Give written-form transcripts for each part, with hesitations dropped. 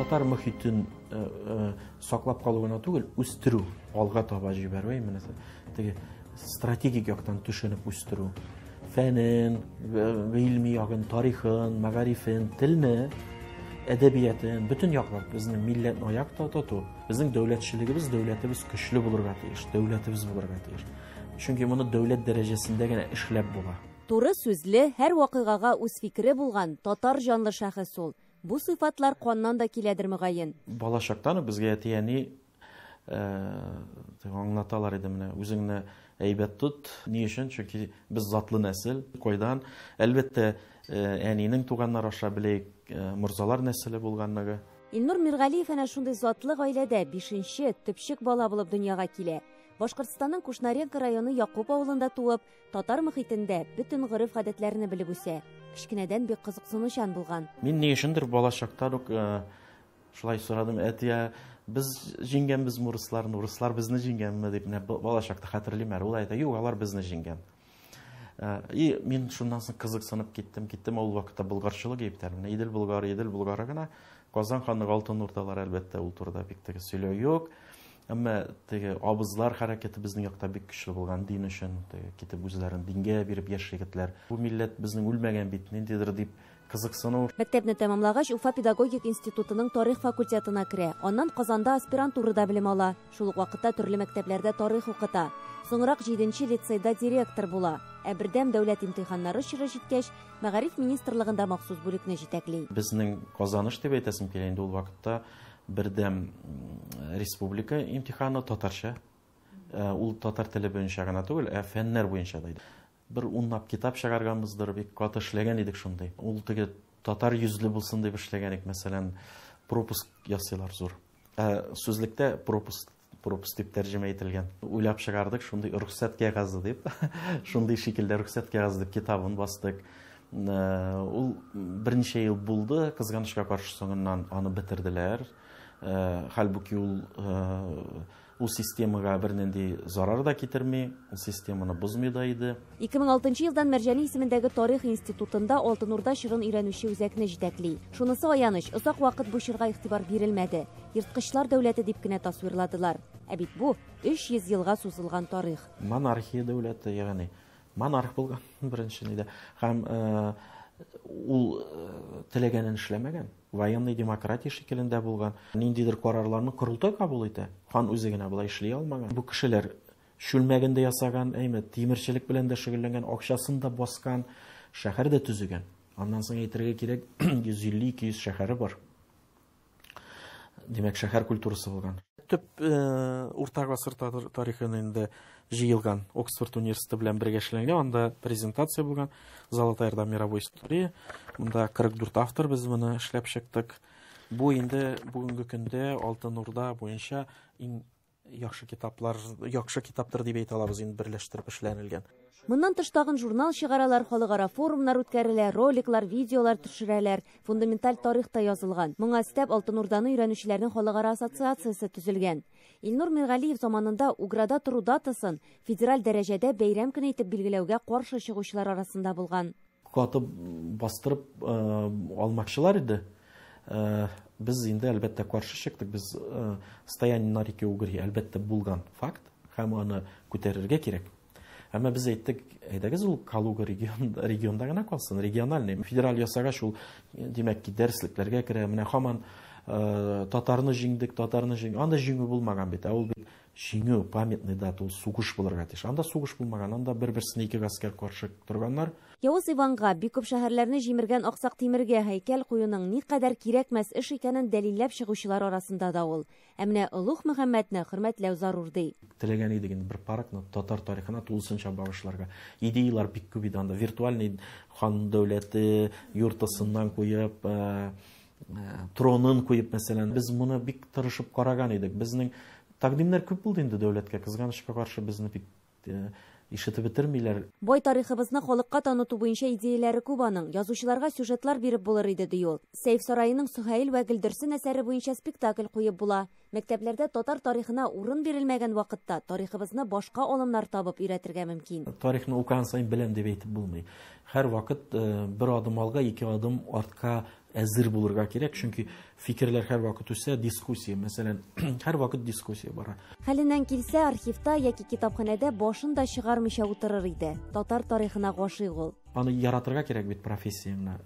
Татар мөхитен саклап калу гына түгел, үстерү, алга таба җибәрү, менә теге стратегик яктан төшенеп үстерү. Фәнен, гыйльми ягын, тарихын, мәгарифен, телне, әдәбиятын, бөтен яклап безнең милләтне аякта тоту, безнең дәүләтчелегебез, дәүләтебез көчле булырга тиеш, дәүләтебез булырга тиеш. Чөнки моны дәүләт дәрәҗәсендә генә эшләп була. Туры сүзле, һәр вакыйгага үз фикере булган татар җанлы шәхес ул. Бу сыйфатлар каннан да киләдер мөгаен. Бала чактан ук безгә әти-әни аңлаталар иде, менә үзеңне әйбәт тот. Ни өчен? Чөнки без затлы нәсел. Кайдан? Әлбәттә, әнинең туганнары аша беләйек, морзалар нәселе булганлыгы. Илнур Миргалиев әнә шундый затлы гаиләдә 5-нче төпчек бала булып дөньяга килә. Башкортстанның Кушнаренко районы Якуб авылында туып, татар мөхитендә бөтен гореф-гадәтләрне белеп үсә. Кечкенәдән бик кызыксынучан булган. Мин ни өчендер бала чактан ук шулай сорадым, әти, без җиңгәнбез урысларны, урыслар безне җиңгәнме дип, менә бала чакта хәтерлим әле. Ул әйтә, юк, алар безне җиңгән. И мин шуннан соң кызыксынып киттем, киттем. Ул вакытта болгарчылык бит әле. Менә Идел Болгары, Идел Болгары гына. Казан ханлыгы, Алтын Урдалар, әлбәттә, ул турыда бик теге сөйләү юк. Әмма теге абызлар хәрәкәте безнең якта бик көчле булган дин өчен, теге китеп үзләрен дингә биреп яшь егетләр. Бу милләт безнең үлмәгән бит, ниндидер дип кызыксыну. Мәктәпне тәмамлагач, Уфа педагогик институтының тарих факультетына керә. Аннан Казанда аспирантурада белем ала. Шул ук вакытта төрле мәктәпләрдә тарих укыта. Соңрак 7-нче лицейда директор була. Ә бердәм дәүләт имтиханнары чоры җиткәч, Мәгариф министрлыгында махсус бүлекне җитәкли. Безнең казаныш дип әйтәсем килә инде, ул вакытта бердәм республика имтиханы татарча. Ул татар теле буенча гына түгел, ә фәннәр буенча да иде. Бер унлап китап чыгарганбыздыр, бик каты эшләгән идек шундый. Ул теге татар йөзле булсын дип эшләгән идек, мәсәлән, пропуск ясыйлар зур. Ә сүзлектә пропуск, пропуск дип тәрҗемә ителгән. Уйлап чыгардык шундый рөхсәт кәгазе дип. Шундый шикелдә рөхсәт кәгазе дип китабын бастык. Ул берничә ел булды, кызганычка каршы соңыннан аны бетерделәр. Хәлбуки ул системага бернинди зарар да китерми, ул системаны бозмый да иде. 2006 елдан Мәрҗани исемендәге тарих институтында Алтын Урда чорын өйрәнүче үзәкне җитәкли. Шунысы аяныч, озак вакыт бу чорга игътибар бирелмәде. Ерткычлар дәүләте дип кенә тасвирладылар. Ә бит бу 300 елга сузылган тарих. Монархия дәүләте, ягъни монарх булган беренче нидә. Һәм ул теләгәнен эшләмәгән. Военный демократия шикелендә булган. Ниндидер карарларны корылтай кабул итә. Хан үзе генә болай эшли алмаган. Бу кешеләр чүлмәген дә ясаган, әйме, тимерчелек белән дә шөгыльләнгән, акчасын да баскан, шәһәр дә төзегән. Аннан соң әйтергә кирәк, 150-200 шәһәре бар. Димәк, шәһәр культурасы булган. Төп урта гасыр тарихын инде җыелган Оксфорд университеты белән бергә эшләнгән, анда презентация булган Золотая Орда мировой истории. Монда 44 автор без моны эшләп чыктык. Бу инде бүгенге көндә Алтын Урда буенча иң яхшы китаплар, яхшы китаптыр дип әйтә алабыз, инде берләштереп эшләнелгән. Моннан тыш тагын журнал чыгаралар, халыкара форумнар үткәрелә, роликлар, видеолар төшерәләр. Фундаменталь тарих та язылган. Моңа өстәп Алтын Урданы өйрәнүчеләрнең халыкара ассоциациясе төзелгән. Илнур Миргалиев заманында Уграда тору датасын федераль дәрәҗәдә бәйрәм көне итеп билгеләүгә каршы чыгучылар арасында булган. Катып бастырып алмакчылар иде. Без инде әлбәттә каршы чыктык. Без стояние на реке Угри әлбәттә булган факт һәм аны күтәрергә кирәк. Әмма без әйттек, әйдәгез ул Калуга регионда гына калсын, региональный. Федераль ясагач ул, димәк ки, дәреслекләргә керә. Менә һаман татарны җиңдек, татарны җиңдек. Анда җиңү булмаган бит, ә ул бит җиңү, памятный дата, ул сугыш булырга тиеш. Анда сугыш булмаган, анда бер-берсенә ике гаскәр каршы торганнар. Явыз Иванга бик күп шәһәрләрне җимергән Аксак Тимергә һәйкәл куюның никадәр кирәкмәс эш икәнен дәлилләп чыгучылар арасында да ул. Ә менә Олуг Мөхәммәдне хөрмәтләү зарур ди. Теләгән идек инде бер паркны татар тарихына тулысынча багышларга. Идеялар бик күп иде анда. Виртуальный хан дәүләте юртасыннан куеп, тронын куеп, мәсәлән, без моны бик тырышып караган идек. Безнең тәкъдимнәр күп булды инде дәүләткә. Кызганычка каршы безне бик ишетеп бетермиләр. Бай тарихыбызны халыкка таныту буенча идеяләре күп аның. Язучыларга сюжетлар биреп булыр иде, ди ул. Сәйф сараеның Сөһәйл вә Гөлдерсен әсәре буенча спектакль куеп була. Мәктәпләрдә татар тарихына урын бирелмәгән вакытта тарихыбызны башка алымнар табып өйрәтергә мөмкин. Тарихны укыган саен беләм дип әйтеп булмый. Һәр вакыт бер адым алга, ике адым артка Әзер булырга кирәк, чөнки фикерләр һәрвакыт үсә, дискуссия, мәсәлән, һәрвакыт дискуссия бара. Хәленнән килсә, архивта яки китапханәдә башын да чыгармыйча утырыр иде. Татар тарихына гашыйк ул. Аны яратырга кирәк бит профессияңне.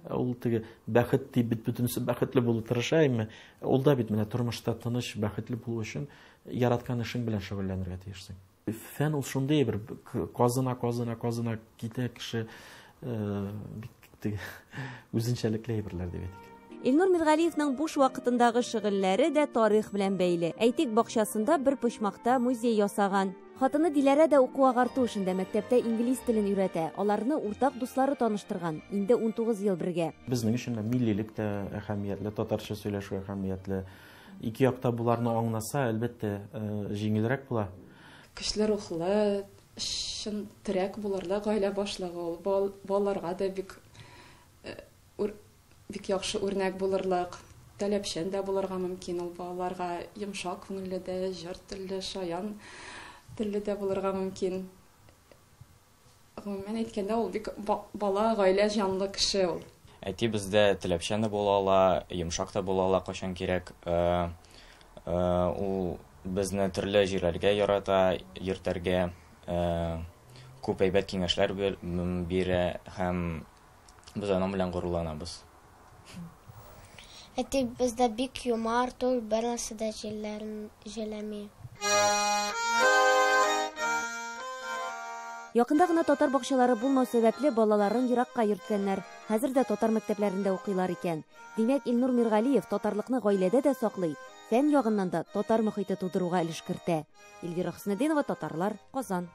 Ул теге бәхет дип бит бөтенесе бәхетле булу тырыша, әмма ул да бит менә тормышта тыныч, бәхетле булу өчен яраткан эшең белән шөгыльләнергә тиешсең. Фән ул шундый бер казына, казына, казына китә кеше, бик теге үзенчәлекле әйберләр дип әйтик. Илнур Миргалиевның буш вакытындагы шөгыльләре дә тарих белән бәйле. Әйтик, бакчасында бер почмакта музей ясаган. Хатыны Диләрә дә уку-агарту эшендә, мәктәптә инглиз телен өйрәтә. Аларны уртак дуслары таныштырган. Инде 19 ел бергә. Безнең өчен дә миллилек тә әһәмиятле, татарча сөйләшү әһәмиятле. Ике якта буларны аңласа, әлбәттә, җиңелрәк була. Көчле рухлы, чын терәк булырлык гаилә башлыгы ул. Балаларга да бик яхшы үрнәк булырлык, таләпчән дә булырга мөмкин ул балаларга, йомшак күңелле дә, җор телле, шаян телле дә булырга мөмкин. Гомумән әйткәндә, ул бик бала, гаилә җанлы кеше ул. Әти бездә таләпчән дә була ала, йомшак та була ала, кайчан кирәк. Ул безне төрле җирләргә ярата, йөртергә, күп әйбәт киңәшләр бирә һәм без аның белән горурланабыз. Әти бездә бик юмарт, ул бер нәрсә дә җәлләми. Якында гына татар бакчалары булмау сәбәпле балаларын еракка йөрткәннәр. Хәзер дә татар мәктәпләрендә укыйлар икән. Димәк, Илнур Миргалиев татарлыкны гаиләдә дә саклый, фән ягыннан да татар мөхите тудыруга өлеш кертә. Эльвира Хөснетдинова, Татарлар, Казан.